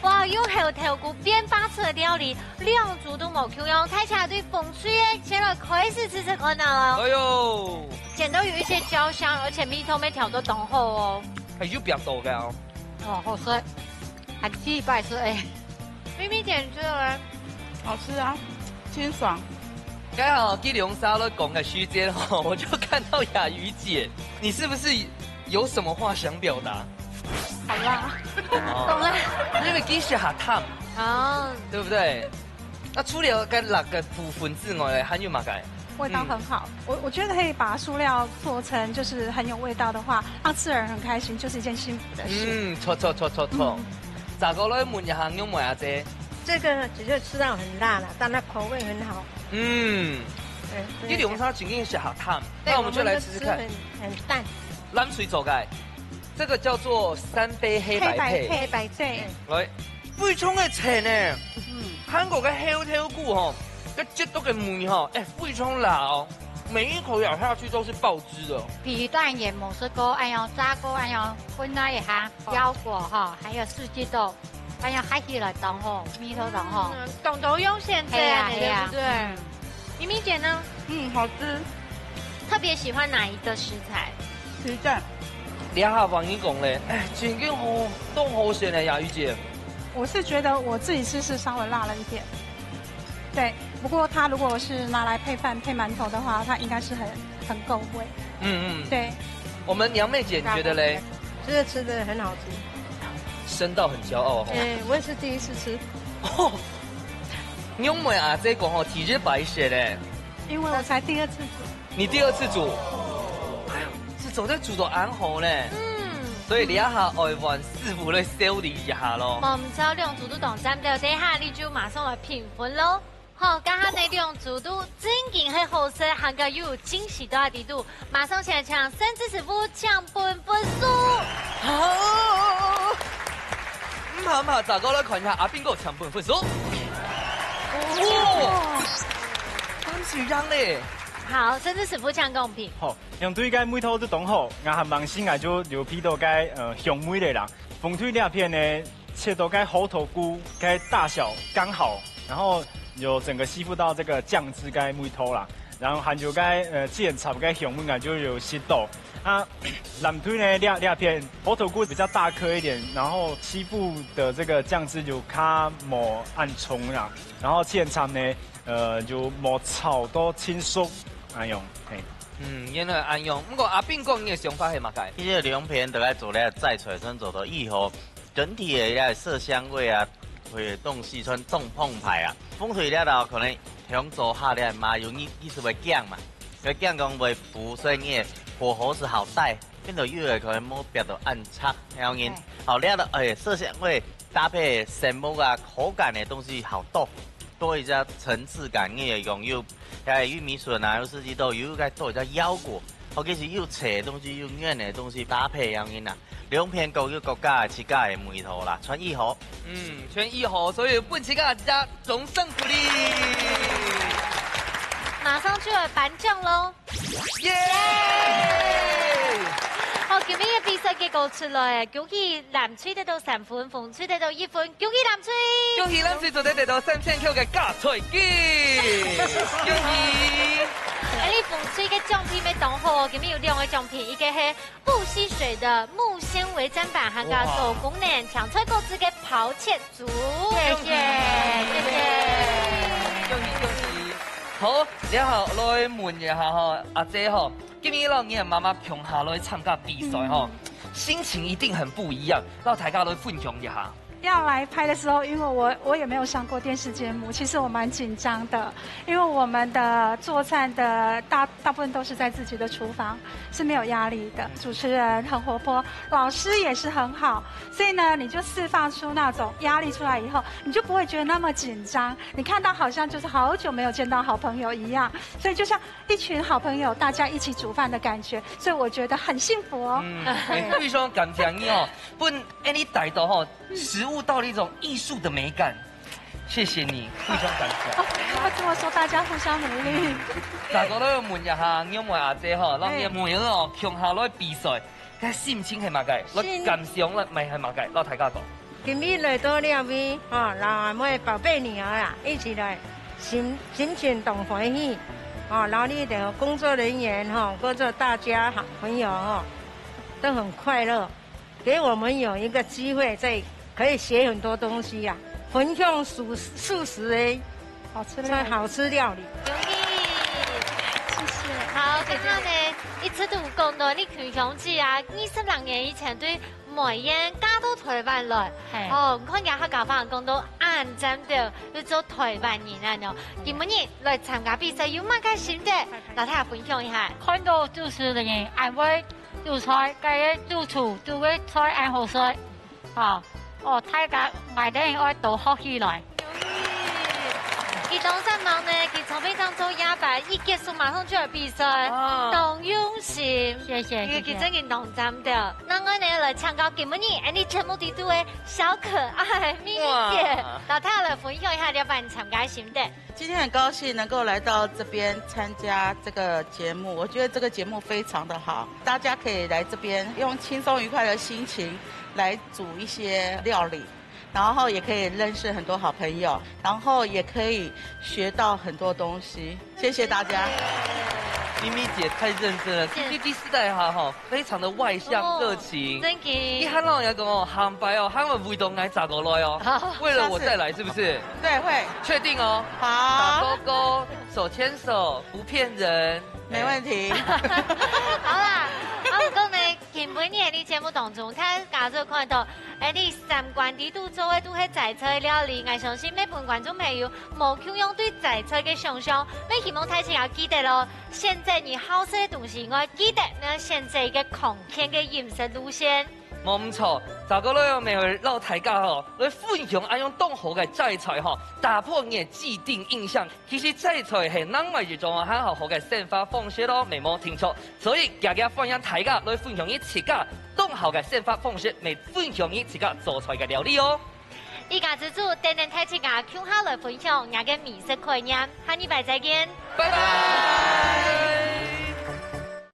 哇，用猴頭菇變化出來料理，兩組都無共樣，大家對風水个，先來開始試試看啊。哎呦！ 剪到有一些焦香，而且味道乜調到當好哦。還有煏到个哦。哦，好食，還第一擺食哎。咪咪姐，你覺得呢？好吃啊，清爽。剛好吉隆沙在講的時間哦，我就看到雅瑜姐，你是不是有什麼話想表達？好啦，哦。懂了。因為其實很燙，哦。對不對？那除了該六个部分之外呢，還有麼个？ 味道很好。嗯。我，我覺得可以把塑料做成就是很有味道的話，讓吃的人很開心，就是一件幸福的事。嗯，著，著，著，著，著。嗯。再過來問一下楊梅阿姐。這個的確吃到很辣了，但它口味很好。嗯。對，這個你用啥情形是下湯？對，那我們就來吃吃看。我們就吃很，很淡。冷水做个，這個叫做三杯黑白配。黑白配，黑白配。對。來， 非常个脆呢。嗯。韓國个猴頭菇吼，該汁到个味吼，哎，非常辣哦，每一口咬下去都是爆汁的哦。皮蛋也無食過，哎喲，炸過，哎喲，混了一下，腰果哈，還有四季豆，哎呀，還起來當好，味道當好。嗯，懂得用現在啊，係啊，係啊。對不對？嗯。咪咪姐呢？嗯，好吃。特別喜歡哪一個食材？皮蛋。 這下換你講咧，哎，真經好，當好食呢，雅瑜姐。我是覺得我自己吃是稍微辣了一點，對。不過它如果是拿來配飯、配饅頭的話，它應該是很，很夠味。嗯，嗯。對。我們娘妹姐，你覺得咧？這個吃得很好吃。生到很驕傲哦。哎，我也是第一次吃。哦，楊梅阿姐講吼，第一擺食咧。因為我才第二次煮。 你第二次煮？哎喲，係做得煮到恁好呢。嗯。所以這下愛換師傅來修理一下咯。無毋著，兩組都當讚，等下你就馬上來評分咯。好，剛剛呢兩組都真經係好食，還過又有驚喜到在裡肚。馬上先請盛智師傅請分分數。好，毋怕毋怕，再過來看一下阿斌哥請分分數。哇，分數樣咧。 好，盛智師傅請講評。好，兩隊个味道都當好，𠊎還蠻喜愛就留鼻到个，呃，香味个啦。紅隊這片呢，切到个猴頭菇个大小剛好，然後有整個吸附到這個醬汁个味道啦。然後還有个，呃，雞眼炒个香味啊，就有吸到。啊，藍隊呢，這，這片猴頭菇比較大顆一點，然後吸附的這個醬汁就較無恁重啦。然後雞眼炒呢， 呃，就無炒到盡熟，恁樣，嘿。嗯，原來恁樣。毋過阿斌哥，你个想法係麼个？其實兩片都愛做了，再出來算做到以後，整體的一個色香味啊，會東西算重澎湃啊。紅隊這道可能想做下了嘛，有意，意思會驚嘛，會驚講會浮，所以你的火候係好帶，變到有的可能無煏到恁赤，恁樣。哎。好，這道，哎，色香味搭配生木啊，口感的東西好多。 多一隻層次感，你會用有，還有玉米筍啊，有四季豆，有該多一隻腰果，或者係有脆个東西，有軟个東西搭配樣仔啊。兩片各有各家自家个味道啦，全一好。嗯，全一好，所以分自家一隻掌聲鼓勵。馬上就要頒獎咯。耶！好，今日个比賽結搞出來，恭喜藍隊得到三分，紅隊得到一分，恭喜藍隊！恭喜藍隊做得得到三千塊个加菜金！恭喜！哎，你紅隊个獎品乜當好哦，今日有兩個獎品，一個係不吸水的木纖維砧板，還有手工的青菜果子个拋切組。謝謝，謝謝。恭喜恭喜！好，這下來問一下吼，阿姐吼，今日摎你个媽媽共下來參加比賽吼，心情一定很不一樣，摎大家來分享一下。要來拍的時候，因為我我也沒有上過電視節目，其實我蠻緊張的，因為我們的作戰的大大部分都是在自己的廚房，是沒有壓力的。主持人很活潑，老師也是很好，所以呢，你就釋放出那種壓力出來以後，你就不會覺得那麼緊張。你看到好像就是好久沒有見到好朋友一樣，所以就像一群好朋友大家一起煮飯的感覺，所以我覺得很幸福哦。嗯，非常感謝你哦，分恁呢帶到吼，食物到了一種藝術的美感。謝謝你，非常感謝。不要這麼說，大家互相努力。大家都要問一下，你有問阿姐吼，讓你妹妹哦，共下來比賽，該心情係麼个？來感想了，乜係麼个？摎大家講。今日來到這位，吼，摎阿妹寶貝女兒啊，一起來，心心情當歡喜，吼，然後你的工作人員吼，或者大家好朋友吼，都很快樂，給我們有一個機會在可以學很多東西啊，分享素素食的好吃菜好吃料理。恭喜！謝謝。好，剛剛呢，一直都有講到你分享姐啊，二十六年以前對梅縣嫁到台灣來，嘿哦，你看人家客家話講到恁讚的，就做台灣人啊喏。今晡日來參加比賽有麼个心得？摎大家分享一下。看到主持人恁會煮菜，該个主廚煮个菜恁好食，吼，哦，大家𠊎等愛多學起來。佢當煞猛呢，佢從平常做夜班，一結束馬上就來比賽，啊當用心。謝謝謝謝。佢佢真經當讚的。那我呢來請教今晡日，哎，你節目裡肚个小可愛咪咪姐，摎大家來分享一下這擺參加心得。今天很高興能夠來到這邊參加這個節目，我覺得這個節目非常的好，大家可以來這邊用輕鬆愉快的心情來煮一些料理，然後也可以認識很多好朋友，然後也可以學到很多東西。謝謝大家。咪咪姐太認真了，謝謝第第四代哈哈，非常的外向熱情。真經。你還老人家講哦，下擺哦，還會為到𠊎走過來哦，為了我再來，是不是？對，會。確定哦。好。打勾勾，手牽手，不騙人。沒問題。好啦，啊，毋過呢，今晡日你節目當中，大家就看到，哎，你三關裡肚做个都係齋菜料理，𠊎相信乜分觀眾朋友無共樣對齋菜个想像，乜希望大家記得咯，選擇你好食个東西，愛記得愛選擇一個康健个飲食路線。無毋著，走過來哦，乜會摎大家吼，來分享恁樣當好个齋菜吼，打破你个既定印象。其實齋菜係另外一種很好好个生活方式咯，乜無定著。所以，遽遽歡迎大家來分享你自家當好个生活方式，乜分享你自家做菜个料理哦。一家之煮，等等大家共下來分享𠊎个美食概念，下禮拜再見。拜拜。